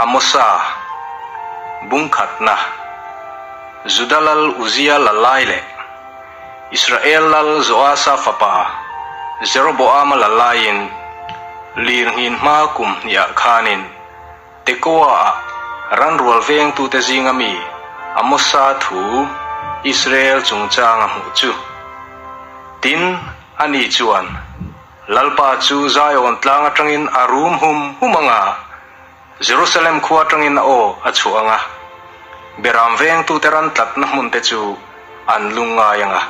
Amosa, Bung khatna, Juda lal Uzia la lai leh Israel lal Joasa fapa Jeroboama la laiin lirnghin hma kum hniah khanin Tekoa-ah ranrual vengtute zinga mi Amosa thu Israel chungchanga hmuh chu. Tin, ani chuan, Lalpa chu Zion tlang atangin a rum hum hum ang a, Jerusalem khua atangin a aw a chhuah ang a, Beram vengtute ran tlatna hmunte chu an lungngai ang a,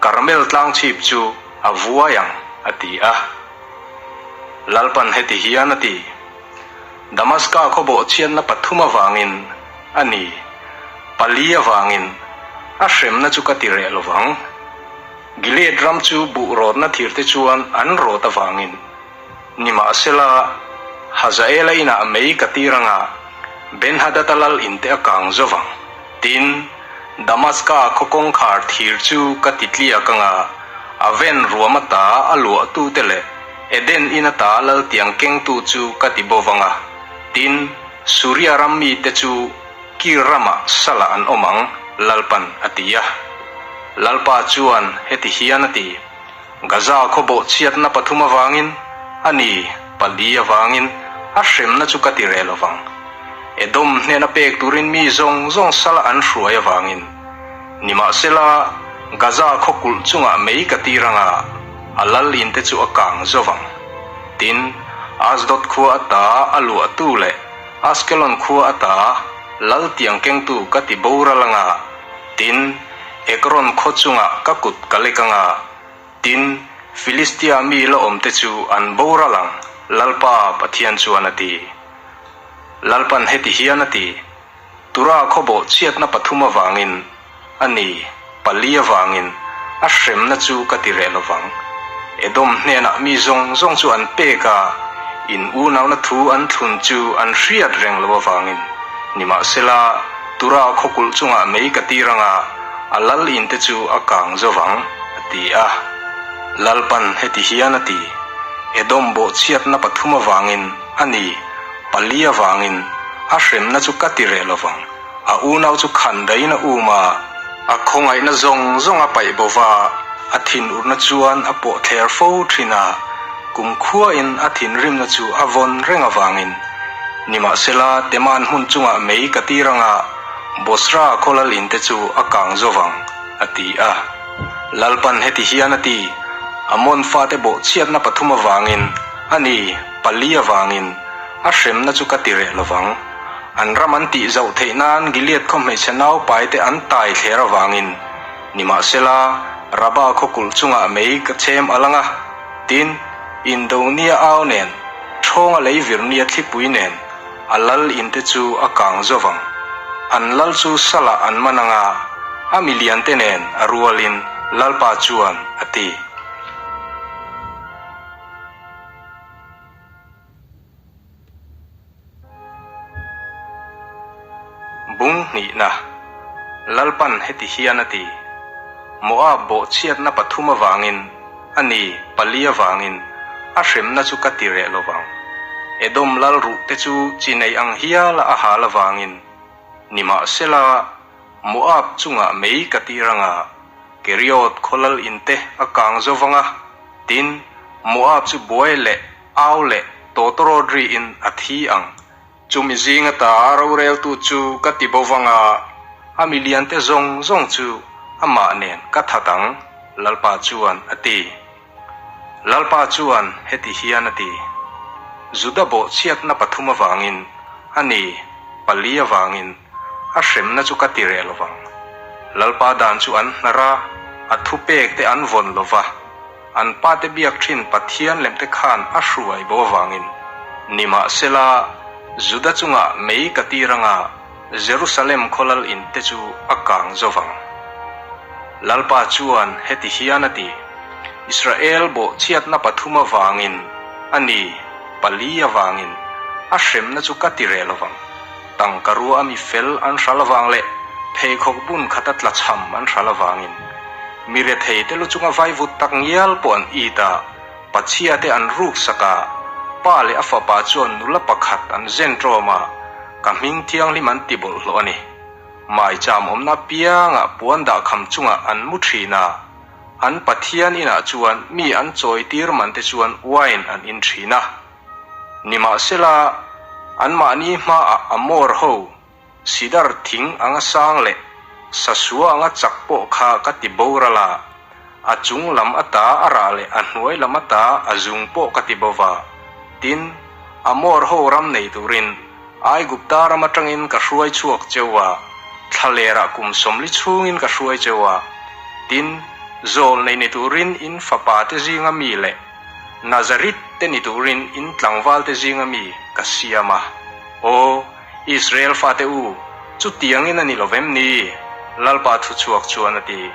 Karmel tlang chhip chu a vuai ang, a ti a. Lalpan heti hian a ti, Damaska khaw bawhchhiatna pathum avangin, a ni, pali avangin, a hremna chu ka ti reh lo vang. Gilead ram chu buh rawtna thirte chuan an rawt avangin, nimahsela, Hazaela inah mei ka tir anga Ben-hadad-a lal inte a kang zo vang. Tin, Damaska khaw kawngkhar thir chu ka ti tliak anga a ven ruam ata a luahtute leh Eden in ata lal tiang kengtu chu ka ti bo vang a. Tin, Suria ram mite chu Kir ramah salah an awm ang, Lalpan a ti a. Lalpa chuan heti hian a ti, Gaza khaw bawhchhiatna pathum avangin, a ni, pali avangin, a hremna chu ka ti reh lo vang. Edom hnena pek turin mi zawng zawng salah an hruai avangin. Nimahsela, Gaza khaw kulh chungah mei ka tir anga, a lal inte chu a kang zo vang. Tin, Asdod khua ata a luahtu leh Askelon khua ata lal tiang kengtu ka ti boral anga, tin, Ekron khaw chungah ka kut ka lek anga, tin, Filistia mi la awmte chu an boral ang, Lalpa Pathian chuan a ti. Lalpan heti hian a ti, Tura khaw bawh chhiatna pathum avangin, a ni, pali avangin, a hremna chu ka ti reh lo vang. Edom hnenah mi zawng zawng chu an pek a, in unauna thu an thlun chu an hriat reng lo avangin. Nimahsela, Tura khawkulh chungah mei ka tir anga, a lal inte chu a kang zo vang, a ti a. Lalpan heti hian a ti, Edom bawhchhiatna pathum avangin, a ni, pali avangin, a hremna chu ka ti reh lo vang. A unau chu khan daiin a um a, a khawngaihna zawng zawng a paih bo va, a thinurna chuan a pawh thler fo thin a, kumkhuain a thinrimna chu a vawn reng avangin. Nimahsela, Teman hmun chungah mei ka tir anga Bosra khawlal inte chu a kang zo vang, a ti a. Lalpan heti hian a ti, Amon fate bawhchhiatna pathum avangin, a ni, pali avangin, a hremna chu ka ti reh lo vang. An ram an tih zauh theih nan Gilead khaw hmeichhe naupaite an tai thler avangin, nimahsela, Raba khaw kulh chungah mei ka chhem a lang a, tin, Indonia au nen, Ṭhawnga lei virnia thlipui nen, a lal inte chu a kang zo vang. An lal chu salah an man anga, a miliante nen a rualin Lalpa chuan a ti. Bung hnihna, Lalpan heti hian a ti, Moab bawhchhiatna pathum avangin, a ni, pali avangin, a hremna chu ka ti reh lo vang. Edom lal ruhte chu chi nei ang hiala a hal avangin, nimahsela, Moab chungah mei ka tir anga, Keriot khaw lal inte a kang zo vang a, tin, Moab chu buai leh Au leh tawtawrawt riin a thi ang. Chumi zinga ta roreltu chu ka ti bo vang a, a miliante zawng zawng chu amah nen ka that ang, Lalpa chuan a ti. Lalpa chuan heti hian a ti, Juda bawhchhiatna pathum avangin, a ni, pali avangin, a hremna chu ka ti reh lo vang. Lalpa dan chu an hnar a, a thupek te an vawn lo va. An pate biak thin Pathian lemte khan a hruai bo avangin, nimahsela, Juda chungah mei ka tir anga Jerusalem khaw lal inte chu a kang zo vang. Lalpa chuan heti hian a ti, Israel bawhchhiatna pathum avangin, a ni, pali avangin, a hremna chu ka ti reh lo vang. Tangka rua a mi fel an hral avang leh pheikhawk bun khata tlachham an hral avangin mi rethei te lu chunga vaivut tak ngial pawh an it a, pachhia te an ruk sak a, pa leh a fapa chuan nula pakhat an zen ṭawm a. Ka hming thianghlim an ti bawlhhlawh a ni. Maicham awmna apiangah puan dahkham chungah an mu thin a, an Pathian inah chuan mi an chawitir man te chuan wine an in thin a. Nimahsela, anmahni hmaah Amor ho Sidar thing anga sang leh sasua anga chak pawh kha ka ti boral a, a chung lam ata a rah leh a hnuai lam ata a zung pawh ka ti bo va. Tin, Amor ho ram nei turin Aigupta ram atangin ka hruai chhuak cheu a, thlalerah kum 40 chhungin ka hruai cheu a. Tin, zawl nei ni turin in fapa te zinga mi leh Nazarit te ni turin in tlangval te zinga mi ka siam a. Aw! Israel fate u, chutiangin a ni lo vem ni? Lalpa thuchhuak chuan a ti.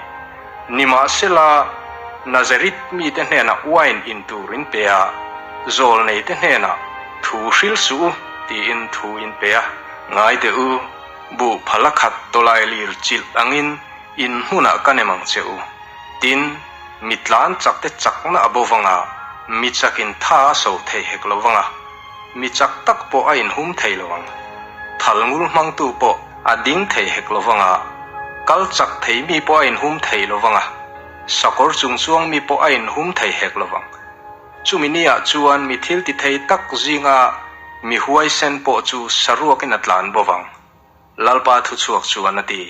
Nimahsela, Nazarit mite hnenah uain in tur in pe a, zawlneite hnenah thu hril suh u tiin thu in pe a. Ngaite u, buh phala khat tawlai lir chilh angin in hmunah ka nem ang che u. Tin, mi tlan chakte chakna a bo vang a, mi chakin tha a so thei hek lo vang a. Mi chak tak pawh a inhum thei lo ang. Thal ngul hmangtu pawh a ding thei hek lo vang a, kal chak thei mi pawh a inhum thei lo vang a, sakawr chung chuang mi pawh a inhum thei hek lo vang. Chumi niah chuan mi thil ti thei tak zinga mi huaisen pawh chu saruakin a tlan bo vang, Lalpa thuchhuak chuan a ti.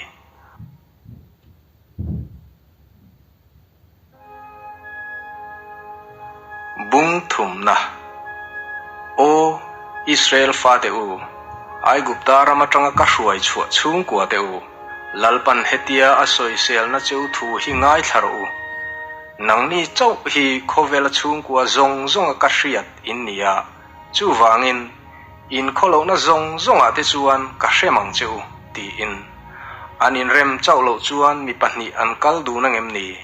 Bung thumna. Aw, Israel fate u, Aigupta ram atanga ka hruai chhuah chhungkua te u, Lalpan hetia a sawiselna cheu thu hi ngaithla rawh u. Nangni chauh hi khawvela chhungkua zawng zawnga ka hriat in ni a, chuvangin in khawlohna zawng zawngah te chuan ka hrem ang che u, tiin. An inrem chauh loh chuan mi pahnih an kal dun angem ni?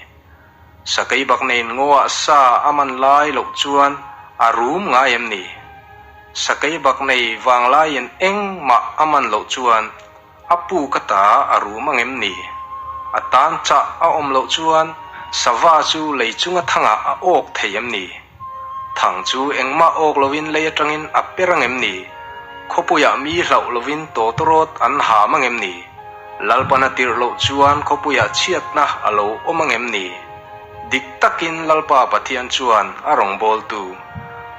Sakei bak neiin ngaw-ah sa a man lai loh chuan a rum ngai em ni? Sakei bak nei vang laiin engmah a man loh chuan a pu ka ta a rum angem ni? A tan chah a awm loh chuan sava chu lei chunga thangah a awk thei em ni? Thang chu engmah awk lovin lei atangin a per angem ni? Khawpuiah mi hlauh lovin tawtawrawt an ham angem ni? Lalpan a tirh loh chuan khawpuiah chhiatna a lo awm angem ni? Dik takin Lalpa Pathian chuan a rawngbawltu,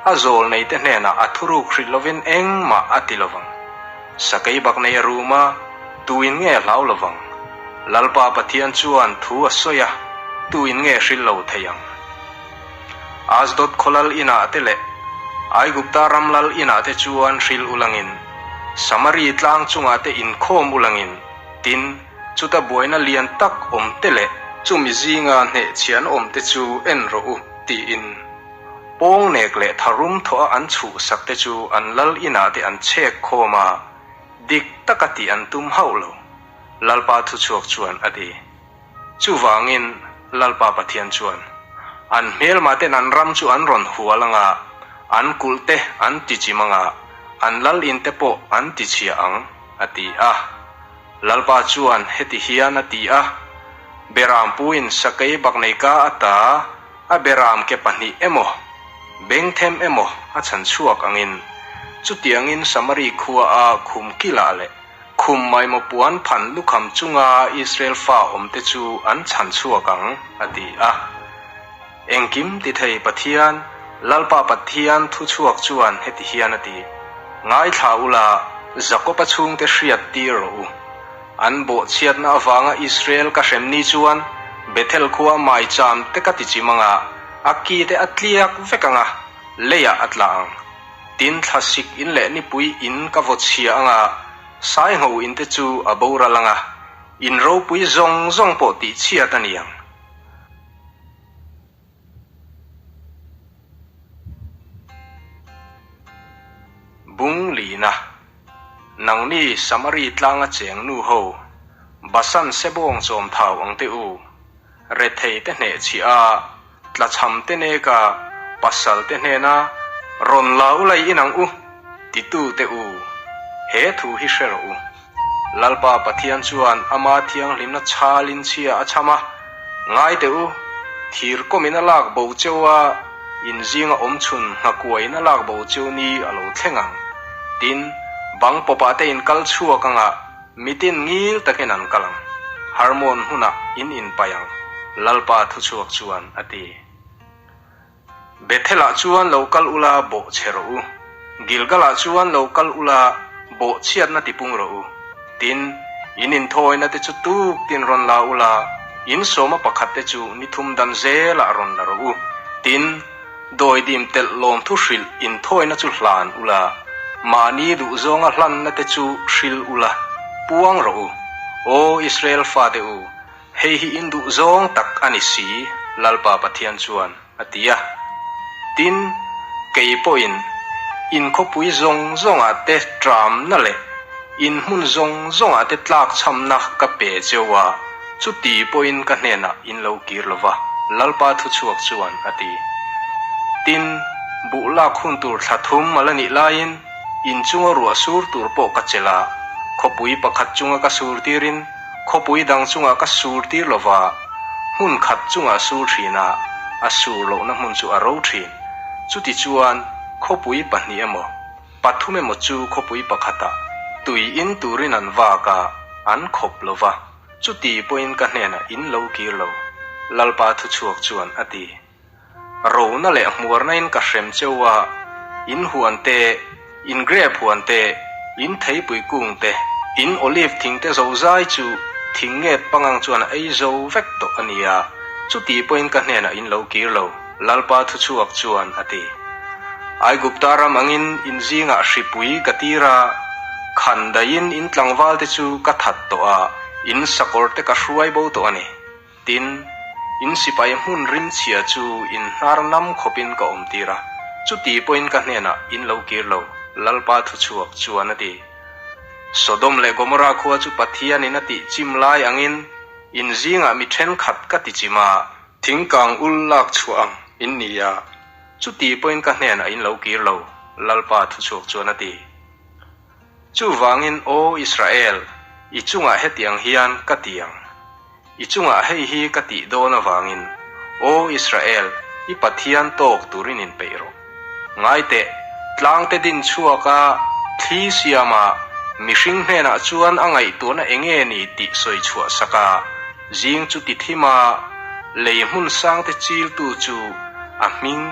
a zawl neite hnenah a thuruk hrilh lovin engmah a ti lovang. Sakei bak nei a rum a, tuin nge hlau lovang? Lalpa Pathian chuan thu a sawi a, tuin nge hrilh lo thei ang? Asdod khaw lal inah te leh Aigupta ram lal inah te chuan hrilh ulangin, Samari tlang chungah te inkhawm ulangin, tin, chuta buaina lian tak awm te leh chumi zinga hnehchhian awm te chu en rawh u, tiin. Pawngnek leh tharum thawh a an chhuhsak te chu an lal inah te an chhek khawm a, dik taka tih an tum hauh lo, Lalpa thuchhuak chuan a ti. Chuvangin Lalpa Pathian chuan, An hmelma ten an ram chu an rawn hual ang a, an kulh te an ti chim ang a, an lal in te pawh an ti chhia ang, a ti a. Lalpa chuan heti hian a ti a, Beram puin sakei baknei ka ata a beram ke pahnih emaw, bengthem emaw a chhan chhuak angin, chutiangin Samari khua a khum kilah leh Khum maimaw puan phan lukham chunga Israel fa awmte chu an chhan chhuak ang, a ti a. Engkim ti thei Pathian, Lalpa Pathian thu chhuak chuan heti hian a ti, Ngaithla ula, Jakoba chhungte hriat tir rawh u. An bawhchhiatna avanga Israel ka hrem ni chuan Bethel khua maicham te ka ti chim ang a, a ki te a tliak vek ang a, leiah a tla ang. Tin, thlasik in leh nipui in ka vaw chhia ang a, saingho in te chu a boral ang a, in ropui zawng zawng pawh tih chhiat a ni ang. Bung Lina, Nangni Samari tlanga cheng nu ho, Basan sebawng chawm thau ang te u, rethei te hneh chhiah a, Tlachham te neka pasal te hnena rawn la u lai in ang u, titu te u, he thu hi hre rawh u. Lalpa Pathian chuan ama thianghlimna chhalin chhia a chham a, ngai teh u, thir kawmin a lak bo cheu a, in zinga awm chhun nghakuaiin a lak bo cheu ni a lo thleng ang. Tin, Bang pawpah te in kal chhuak anga mitin ngil takin an kal ang. Harmon hmunah in inpaih ang, Lalpa thuchhuak chuan a ti. Bethel-ah chuan lo kal ula bawh chhe rawh u. Gilgal-ah chuan lo kal ula bawh chhiatna tipung rawh u. Tin, in inthawina te chu tuk tin rawn la ula, in sawma pakhat te chu ni thum dan zelah rawn la rawh u. Tin, dawidim telh lawmthu hrilh inthawina chu hlan ula, mahni duhzawnga hlanna te chu hril ula, puang rawh u. Aw Israel fate u, Hei hi in duh zawng tak a ni si, Lalpa Pathian chuan a ti a. Tin, kei pawhin in khawpui zawng zawngah te tramna leh in hmun zawng zawngah te tlakchhamna ka pe cheu a, chuti pawhin ka hnenah in lo kir lo va, Lalpa thuchhuak chuan a ti. Tin, buh lak hun tur thla thum a la nih laiin in chunga ruah sur tur pawh ka chelh a, khawpui pakhat chunga ka sur tirin, Khawpui dang chungah ka sur tir lova, hmun khat chungah sur thin a, a sur lohna hmun chu a ro thin. Chutichuan, khawpui pahnih emaw, pathum emaw chu khawpui pakhatah tui in turin an vak a, an khawp lova, chuti pawhin ka hnenah in lo kir lo, Lalpa thuchhuak chuan a ti. Rona leh hmuarna in ka hrem cheu a, in huan te, in grape huan te, in theipui kung te, in olive thing te zozai chu thing nget pangang chuan a ei zo vek tawh a nia, chuti pawhin ka hnenah in lo kir lo, Lalpa thuchhuak chuan a ti. Aigupta ram angin in zingah hripui ka tir a, khan daihin in tlangval te chu ka that tawh a, in sakawr te ka hruai bo tawh a ni. Tin, in sipai hmun rimchhia chu in hnar nam khawpin ka awm tir a, chuti pawhin ka hnenah in lo kir lo, Lalpa thuchhuak chuan a ti. Sodom leh Gomorrah khua chu Pathianin a tih chim lai angin in zingah mi thenkhat ka ti chim a, thingkang ul lak chhuah ang in ni a, chuti pawhin ka hnenah in lo kir lo, Lalpa thuchhuak chuan a ti. Chuvangin, Aw Israel, i chungah hetiang hian ka ti ang. I chungah hei hi ka tih dawn avangin, Aw Israel, i Pathian tawk turin inpeih rawh. Ngai teh, tlangte din chhuak a, thli siam a, mihring hnenah chuan a ngaihtuahna enge ni tih sawi chhuah sak a, zing chu ti thim a, lei hmun sangte chiltu chu a hming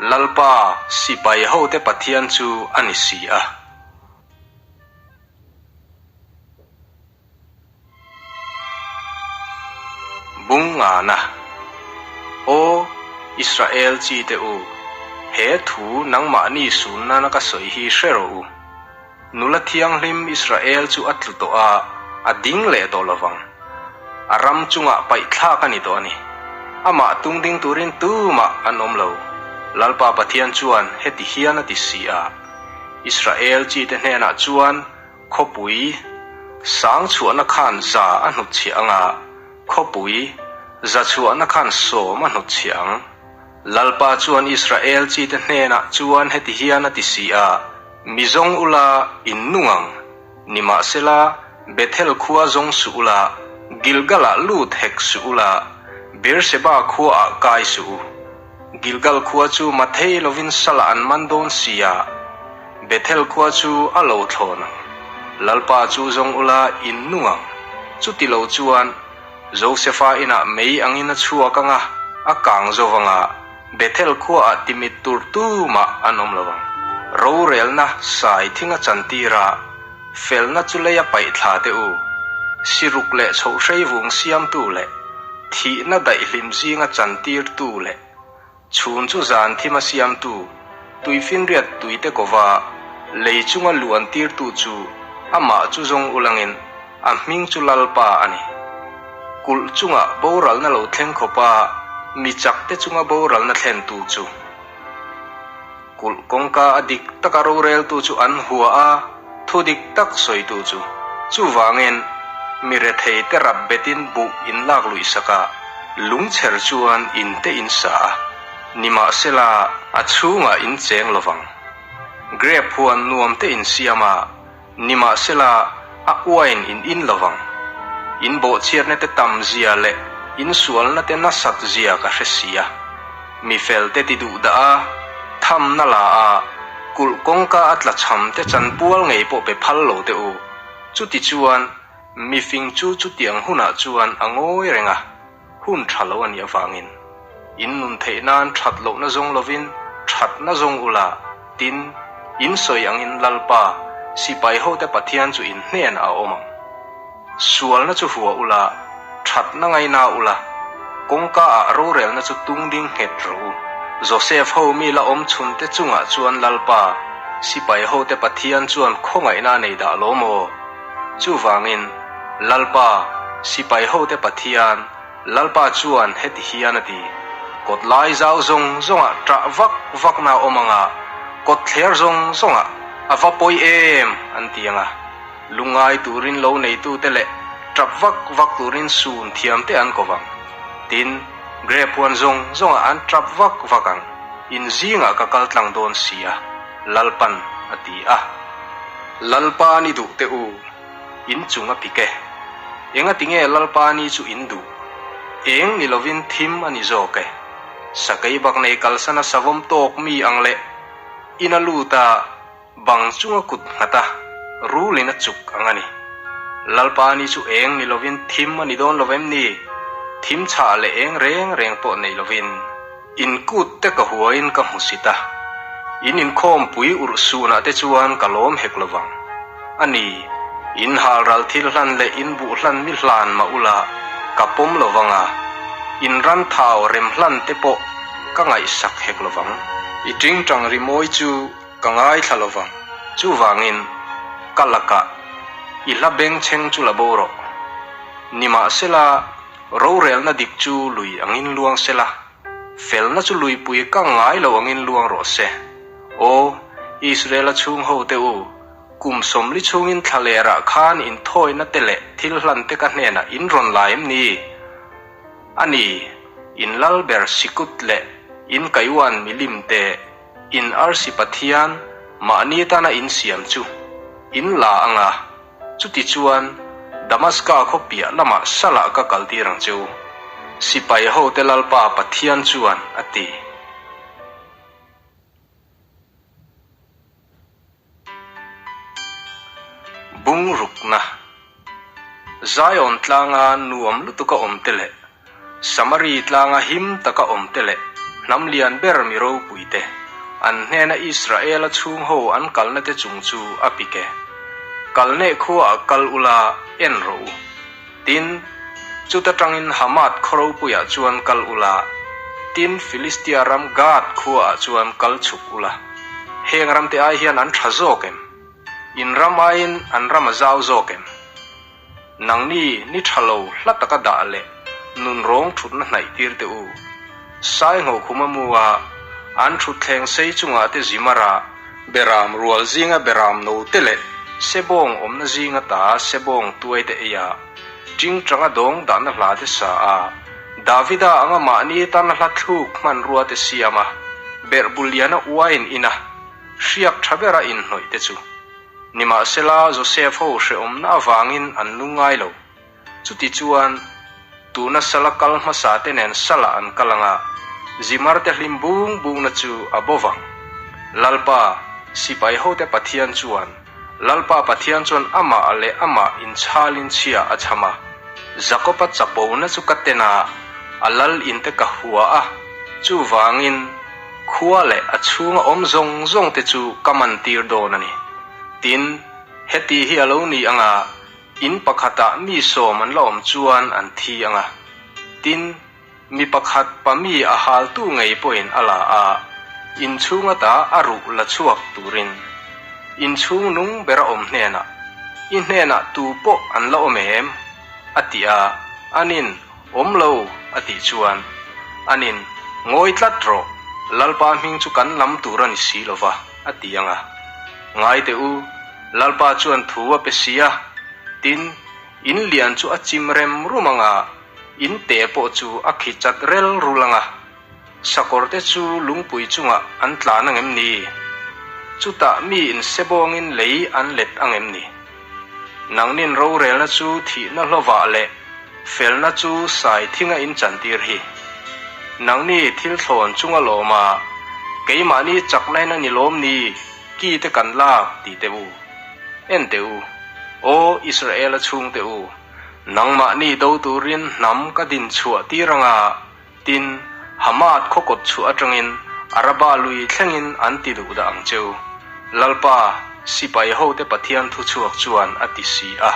Lalpa sipai hote Pathian chu a ni si a. Bung ngana, Aw Israel chite u, he thu nangmahni sun nana ka sawi hi hre rawh u. Nula thianghlim Israel chu a tlu tawh a, a ding leh tawh lovang. A ram chungah paihthlak a ni tawh a ni. Amah tung ding turin tumah an awm lo. Lalpa Pathian chuan heti hian a ti si a, Israel chite hnenah chuan, Khawpui sang chhuahna khan za a hnutchhiah ang a, khawpui za chhuahna khan sawm a hnutchhiah ang. Lalpa chuan Israel chite hnenah chuan heti hian a ti si a, Mi zawng ula in nung ang, nimahsela Bethel khua zawng suh ula, Gilgal-ah lut hek suh ula, Beersheba khuaah kai suh u. Gilgal khua chu mathei lovin salah an man dawn si a, Bethel khua chu a lo thlawn ang. Lalpa chu zawng ula in nung ang. Chuti lo chuan, Josefa inah mei angin a chhuak ang a, a kang zo vang a, Bethel khuaah timit tur tumah an awm lo ang. Rorelna sai thing a chantir a, felna chu lei a paih thla teh u. Siruk leh chhohrei vung siamtu leh thihna daihlim zinga chantirtu leh Chhun chu zan thim a siamtu, tuifinriat tuite kova lei chunga luan tirtu chu amah chu zawng ulangin a hming chu Lalpa a ni. Kulh chunga boralna lo thleng khawpa mi chakte chunga boralna thlentu chu. Kulh kawngka a dik taka roreltu chu an hua a, thu dik tak sawitu chu. Chuvangin, mi rethei te rap betin buh in lak luih sak a, lungchher chuan in te in sa a, nimahsela a chhungah in cheng lovang. Grape huan nuam te in siam a, Nimahsela, a uain in in lo vang. In bawhchhiatna te tam zia leh in sualna te nasat zia ka hre si a. Mi fel te ti duh dah a, thamna la a, Kulh kawngka a tlachham te chanpual ngei pawh pe phal lo teh u. Chutichuan, mifing chu chutiang hunah chuan a ngawi reng a, hun tha lo a nih avangin. In nun theih nan that lohna zawng lovin thatna zawng ula, tin, in sawi angin Lalpa, sipai hote Pathian chu in hnenah a awm ang. Sualna chu hua ula, thatna ngaina ula, kawngka ah rorelna chu tung ding nghet rawh u. Joseph ho mi la awm chhun te chungah chuan Lalpa, sipai hote Pathian chuan khawngaihna a nei dah lo maw? Chuvangin, Lalpa, sipai hote Pathian, Lalpa chuan heti hian a ti, Kawt lai zau zawng zawngah ṭah vak vakna a awm ang a, kawt thler zawng zawngah a va pawi em an ti ang a. Lungngai turin lo neitute leh ṭap vak vak turin sun thiamte an ko vang. Tin, grape huan zawng zawngah an ṭap vak vak ang, in zingah ka kal tlang dawn si a, Lalpan a ti a. Lalpa ni duh teh u, in chung a pik e. Engati nge Lalpa ni chu in duh? Eng ni lovin thim a ni zawk e. Sakei bak nei kalsana savawm tawk mi ang leh in a lut a, Bang chunga kut nghat a, rulin a chuk ang a ni. Lalpa ni chu eng ni lovin thim a ni dawn lo em ni? Thim chhah leh eng reng reng pawh nei lovin. In kut te ka huain ka hmu sit a, in inkhawmpui urh sunah te chuan ka lawm hek lo vang. A ni, in halral thil hlan leh in buh hlan mi hlan mah ula ka pawm lo vang a, in ran thau rem hlan te pawh ka ngaihsak hek lo vang. I tingtang rimawi chu Ka ngaithla lo vang. Chuvangin, ka lakah i hla bengchheng chu la bo rawh. Nimahsela, rorelna dik chu lui angin luang sela, felna chu luipui ka ngai lo angin luang rawh se. Aw, Israela chhung hote u, kum 40 chhungin thla lerah khan inthawina te leh thil hlan te ka hnenah in rawn la em ni? A ni, in lal ber sikut leh in kaiuan milim te, In arsi Pathian mahni tana in siam chu in la ang a, chutichuan Damaska khaw piah lamah salah ka kaltir ang che u, sipai hote Lalpa Pathian chuan a ti. Bungrukna, Zion tlanga nuam lutuka awm te leh Samari tlanga him taka awm te leh hnam lian ber mi ropui te, an hnena Israela chhung ho an kalna te chung chu a pik e. Kalneh khuaah kal ula en rawh u. Tin, chuta tangin Hamath khaw ropuiah chuan kal ula, tin, Filistia ram Gath khuaah chuan kal chhuk ula. Heng ramte ai hian an tha zawk em? In ram aiin an ram a zau zawk em? Nangni ni tha lo hla taka dah leh nun rawng thutna hnaih tir teh u. Saingho khuma mu a, an thutthleng sei chungah te zimara beram rual zinga beram no te leh sebawng awmna zinga ta sebawng tuai te ei a, tingtanga dawng dahna hla te sa a, Davida anga mahni tana hla thluk hmanrua te siam a, berhbu liana uain in a, hriak tha bera inhnawih te chu. Nimahsela, Joseph ho hrehawmna avangin an lungngai lo. Chutichuan, tuna sala kal hmasa te nen salah an kal ang a, Zimar te hlim bung bungna chu a bo vang. Lalpa, sipai hote Pathian chuan, Lalpa Pathian chuan amah leh amah inchhalin chhia a chham a. Jakob-a chapona chu ka ten a, a lal in te ka hua a, chuvangin, Khua leh a chhunga awm zawng zawng te chu ka man tir dawn a ni. Tin, heti hi a lo ni ang a, in pakhatah mi sawm an la awm chuan an thi ang a. Tin, mi pakhat pa mi a haltu ngei pawhin a la a, in chhung ata a ruh la chhuak turin in chhung nung ber a awm hnenah, I hnenah tu pawh an la awm em? a ti a, anin Awm lo, a tih chuan, Anin, ngawi tlat rawh, Lalpa hming chu kan lam tur a ni si lo va, a ti ang a. Ngai teh u, Lalpa chuan thu a pe si a, tin, in lian chu a chim rem rum ang a, in te pawh chu a khi chat rel rul ang a. Sakawr te chu lungpui chungah an tlan ang em ni? Chutah mi insebawngin lei an let ang em ni? Nangnin rorelna chu thihna hlawvah leh felna chu sai thinga in chantir hi. Nangni thil thlawn chunga lawma keimahni chaknain a ni lawm ni? ki te kan lak ti teh u. En teh u, Aw Israela chhungte u, nangmahni do turin hnam ka din chhuah tir anga, tin, Hamath khaw kawt chhuah atangin Araba lui thlengin an ti duh dah ang che u, Lalpa, sipai hote Pathian thuchhuak chuan a ti si a.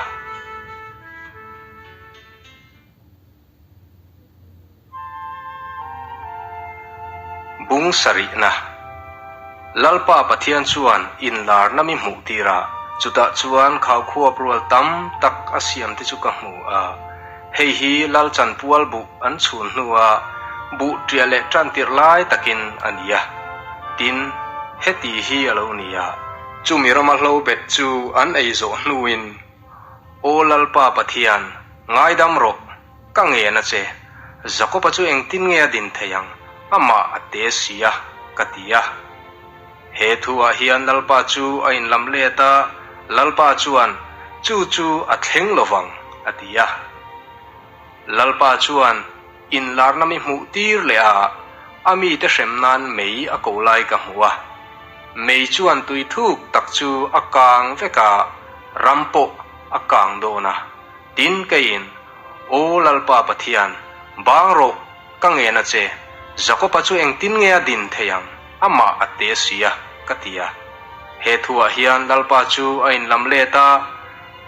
Bung sarihna, Lalpa Pathian chuan inlarna mi hmuh tir a, chutah chuan khaukhua rual tam tak a siam te chu ka hmu a. Hei hi Lal chanpual buh an chhun hnua buh ṭiah leh ṭan tirh lai takin a ni a. Tin, heti hi a lo ni a. Chumi rama hlo bet chu an ei zawh hnuin, Aw Lalpa Pathian, ngaidam rawh, ka ngen a che. Jakoba chu engtin nge a din thei ang? Amah a te si a, ka ti a. He thuah hian Lalpa chu a inlam let a, Lalpa chuan, Chu chu a thleng lo vang, a ti a. Lalpa chuan inlarna mi hmuh tir leh a, a mite hrem nan mei a ko lai ka hmu a. Mei chuan tui thuk tak chu a kang vek a, ram pawh a kang dawn a. Tin keiin, Aw Lalpa Pathian, bang rawh, ka ngen a che, Jakoba chu engtin nge a din thei ang, amah a te si a, ka ti a. He thuah hian Lalpa chu a inlam let a,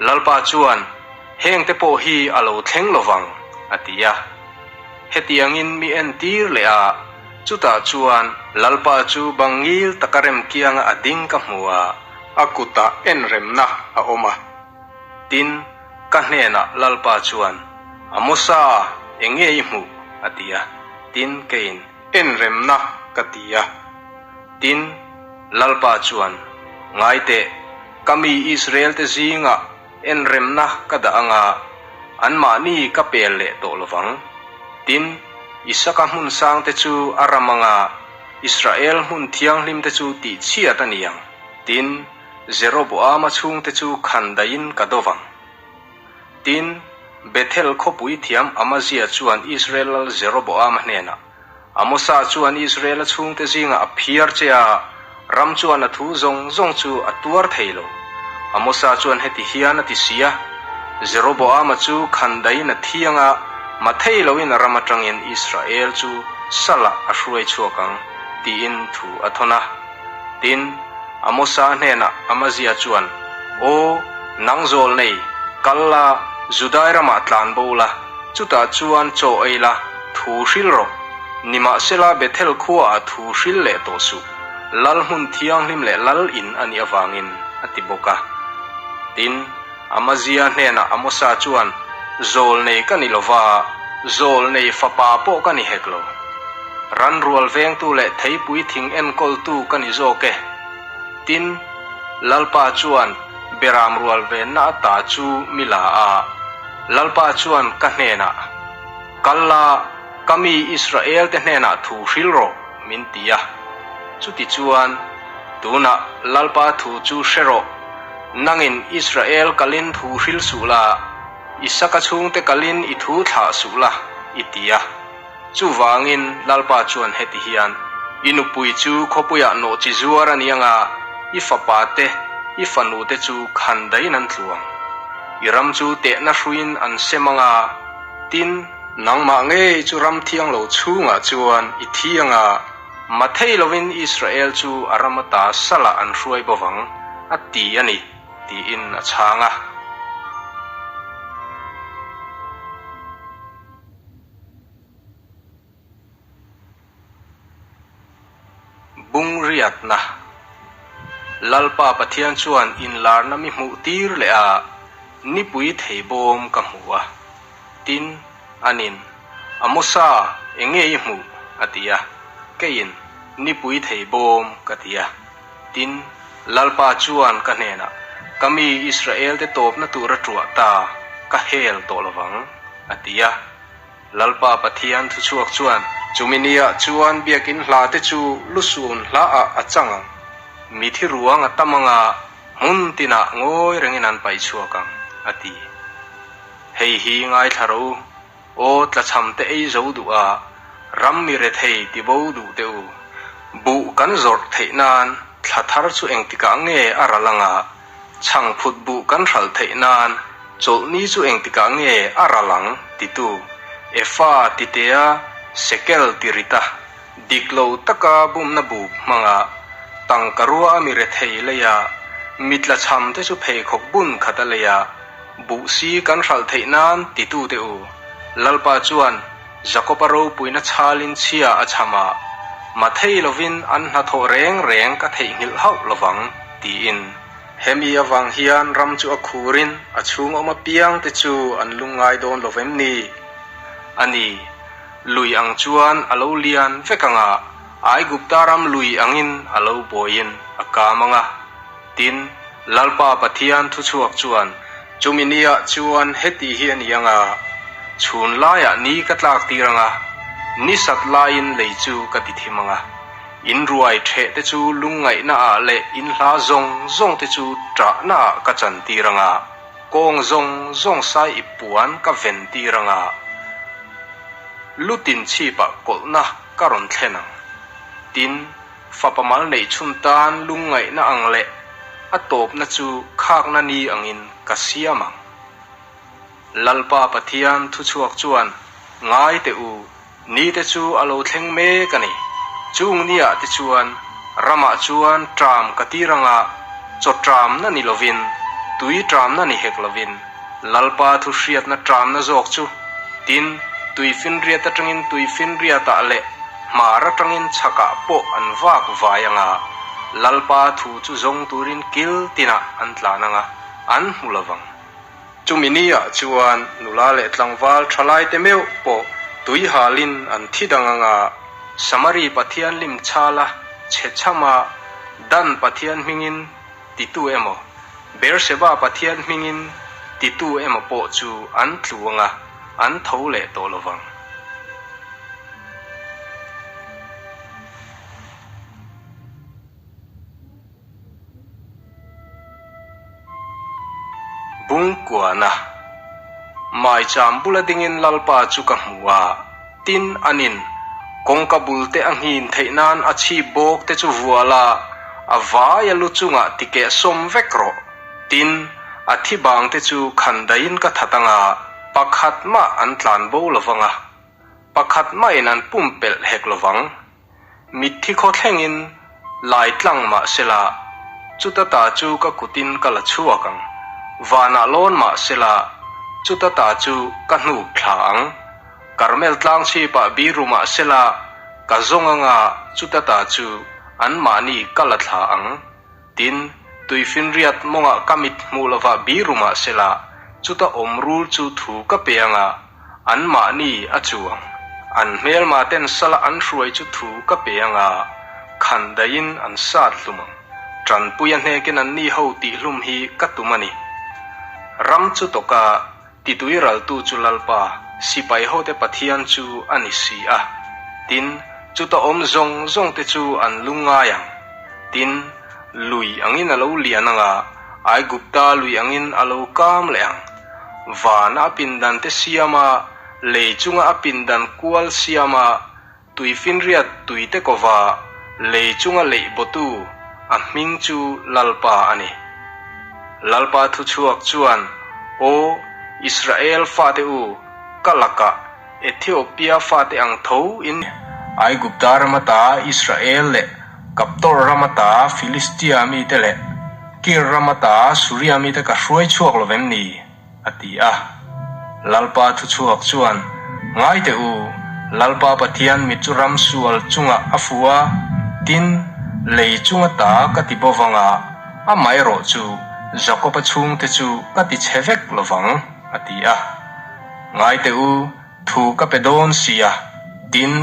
Lalpa chuan, Hengte pawh hi a lo thleng lo vang, a ti a. Hetiangin mi entir leh a, chutah chuan Lalpa chu bang ngil taka rem kianga a ding ka hmu a, a kutah enremna a awm a. Tin, ka hnenah Lalpa chuan, Amosa, eng nge i hmuh? a ti a. Tin, keiin, Enremna, ka ti a. Tin, Lalpa chuan, Ngai teh, ka mi Israel-te zingah enremna ka dah anga, anmahni ka pel leh tawh lo vang. Tin, Isaka hmun sangte chu a ram anga, Israel hmun thianghlimte chu tihchhiat a ni ang. Tin, Jeroboama chhungte chu khan daihin ka do vang. Tin, Bethel khawpui thiam Amazia chuan Israel lal Jeroboama hnenah, Amosa chuan Israela chhungte zingah a phiar che a, ram chuan a thu zawng zawng chu a tuar thei lo. Amosa chuan heti hian a ti si a, Jeroboama chu khan daihin a thiang a, ma thei loin a ram atangin Israel chu salah a hruai chhuak ang, tiin thu a thawn a. Tin, Amosa hnenah Amazia chuan, Aw, nang zawl nei, kal la, Judai ramah tlan bo la, chutah chuan chaw ei la, thu hril rawh. Nimahsela Bethel khuaah thu hril leh tawh suh, lal hmun thianghlim leh lal in a nih avangin, a ti bawk a. Tin, Amazia hnenah Amosa chuan, Zawl nei ka ni lova, zawl nei fapa pawh ka ni hek lo. Ranrual vengtu leh theipui thing enkawltu ka ni zawk e. Tin, Lalpa chuan beram rual venna ata chu mi la a. Lalpa chuan ka hnenah, Kal la, ka mi Israel-te hnenah thu hril rawh, min ti a. Chutichuan, tunah Lalpa thu chu hre rawh, nangin Israel kalin thu hril suh la, Isaka chhungte kalin i thu thlah suh la, i ti a. Chuvangin Lalpa chuan heti hian, I nupui chu khawpuiah nawhchi zuar a ni anga, i fapa te, i fanu te chu khan daiin an tlu ang. I ram chu tehna hruiin an sem anga, tin, nangmah ngei chu ram thiang lo chhungah chuan i thi anga, ma thei lovin Israel chu a ram ata salah an hruai bo vang, a ti a ni, tiin a chhang a. Bungriatna, Lalpa Pathian chuan inlarna mi hmuh tir leh a, nipui thei bawm ka hmu a. Tin, anin, Amosa, eng nge i hmuh? a ti a. Keiin, Nipui thei bawm, ka ti a. Tin, Lalpa chuan ka hnenah, Ka mi Israel-te tawpna tur a tuah ta, ka hel tawh lo vang, a ti a. Lalpa Pathian thuchhuak chuan, Chumi niah chuan biakin hla te chu lusun hlaah a chang ang, mithi ruang a tam anga hmun tinah ngawi rengin an paih chhuak ang, a ti. Hei hi ngaithla rawh u, Aw tlachham te ei zo duh a, ram mi rethei ti bo duh teh u. Buh kan zawrh theih nan. Thla thar chu engtikah nge a ral anga chhangphut buh kan hralh theih nan chawlhni chu engtikah nge a ral ang titu Efa titea Sekel ti rita dik lo taka bumna buk hmanga tangka rua a mi rethei leia mi tlachham te chu pheikhawk bun khat a leia buh si kan hralh theih nan titu te u Lalpa chuan Jakoba ropuina chhalin chhia a chham a, ma thei lovin an hnathawh reng reng ka theihnghilh hauh lovang, tiin. Hemi avang hian ram chu a khurin a chhung awm apiang te chu an lungngai dawn lo vem ni? A ni, lui ang chuan a lo lian vek ang a, Aigupta ram lui angin a lo buaiin a kam ang a. Tin, Lalpa Pathian thuchhuak chuan, Chumi niah chuan heti hi a ni ang a, chhun laiah ni ka tlak tir ang a, ni sat laiin lei chu ka ti thim ang a, in ruai ṭheh te chu lungngaihnaah leh in hla zawng zawng te chu ṭahnaah ka chan tir ang a, kawng zawng zawng sai ip puan ka ven tir ang a, lutin chhipah kawlhna ka rawn thlen ang. Tin, Fapa mal neih chhun tan lungngaihna ang leh a tawpna chu khakna ni angin ka siam ang. Lalpa Pathian thuchhuak chuan, Ngai teh u, nite chu a lo thleng mek a ni. Chung niah te chuan ramah chuan ṭam ka tir anga chaw ṭamna ni lovin, tui ṭamna ni hek lovin, Lalpa thu hriatna ṭamna zawk chu, tin, tuifinriat aṭangin tuifinriatah leh hmar aṭangin chhakah pawh an vak vai ang a, Lalpa thu chu zawng turin kil tinah an tlan ang a, an hmu lo vang. Chumi niah chuan nula leh tlangval ṭhalaite meuh pawh tui halin an thi dang ang a, Samari Pathian lim chhala chhe chhama Dan Pathian hmingin titu emaw, Beersheba Pathian hmingin titu emaw pawh chu an tlu ang a, an tho leh tawh lo vang. Bungkuana Maicham bula dingin Lalpa chu ka hmu a, tin anin kawngka bul te a nghin theih nan a chhip bawk te chu vual a, a vai a lu chungah tikeh sawm vek rawh. Tin, a thi bang te chu khan daihin ka that anga pakhat mah an tlan bo lo vang a. Pakhat mahin an pumpelh hek lo vang. Mitthi khaw thlengin lai tlang mah sela, chuta ta chu ka kutin ka la chhuak ang. Vanah lawn mah sela, chuta ta chu ka hnuk thla ang. Karmel tlang chhipah biru mah sela, ka zawng anga chuta ta chu anmahni ka la thla ang. Tin, tuifinriat mawngah ka mit hmuh lovah biru mah sela, chuta awm rul chu thu ka pe anga, Anmahni a chuang. An hmelma ten sala an hruai chu thu ka pe anga, khan daihin an sat hlum ang. Tanpuia hnekin anni ho tihhlum hi ka tum a ni. Ram chu tawka titui raltu chu Lalpa, sipai hote Pathian chu a ni si a. Tin, chuta awm zawng zawng te chu an lungngai ang. Tin, lui angin a lo lian anga, Aigupta lui angin a lo kam leh ang. Vana a pindan te siam a, lei chunga a pindan kual siam a, tuifinriat tui te kova lei chunga leih bawtu a hming chu Lalpa a ni. Lalpa thuchhuak chuan, Aw, Israel fate u, ka lakah Ethiopia fate ang tho in Aigupta ram ata Israel leh Kaptor ram ata Filistia mite leh Kir ram ata Suria mite ka hruai chhuak lo vem ni? a ti a. Lalpa thuchhuak chuan, Ngai teh u, Lalpa Pathian mit chu ram sual chungah a fu a, tin, lei chunga ta ka ti bo vang a, amaherawh chu Jakoba chhungte chu ka ti chhe vek lo vang, a ti a. Ngai teh u, thu ka pe dawn si a, tin,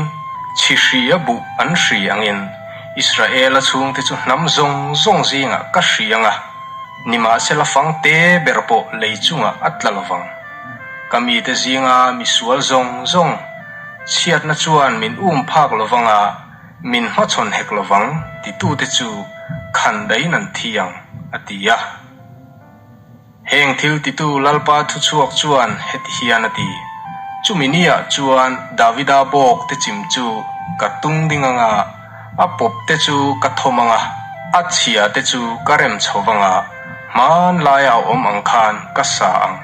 chhi hri a buh an hri angin Israela chhungte chu hnam zawng zawng zingah ka hri ang a, nimahsela fang te ber pawh lei chungah a tla lo vang. Ka mite zinga misual zawng zawng chhiatna chuan min um phak lo vang a, min hmachhawn hek lo vang titute chu khan daiin an thi ang, a ti a. Heng thil titu Lalpa thuchhuak chuan heti hian a ti, Chumi niah chuan Davida bawk te chim chu ka tung ding ang a, a pawp te chu ka thawm ang a. A chhia te chu ka rem chho vang a, hmanlaia a awm ang khan ka sa ang.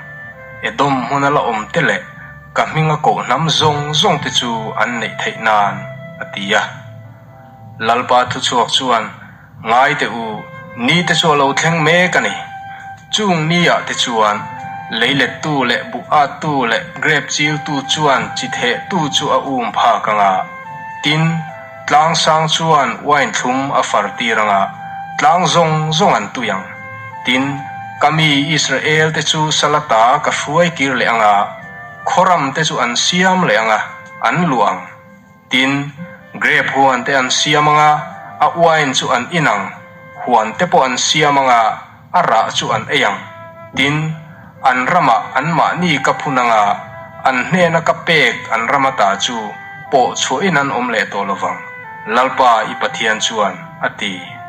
Edom hmuna la awm te leh ka hminga koh hnam zawng zawng te chu an neih theih nan, a ti a. Lalpa thuchhuak chuan, Ngai teh u, ni te chu a lo thleng mek a ni. Chung ni ah te chuan leilettu leh buh attu leh grep chiltu chuan chi thehtu chu a um phak ang a, tin, tlang sang chuan wine thlum a far tir ang a, tlang zawng zawng an tui ang. Tin, ka mi Israel te chu Salata ka hruai kir leh ang a, khawram te chu an siam leh ang a, an luah ang. Tin, grape huan te an siam ang a, a uain chu an in ang, huan te pawh an siam ang a, a rah chu an ei ang. Tin, an ramah anmahni ka phun ang a, an hnena ka pek an ram ata chu pawh chhuahin an awm leh tawh lo vang, Lalpa i Pathian chuan a ti.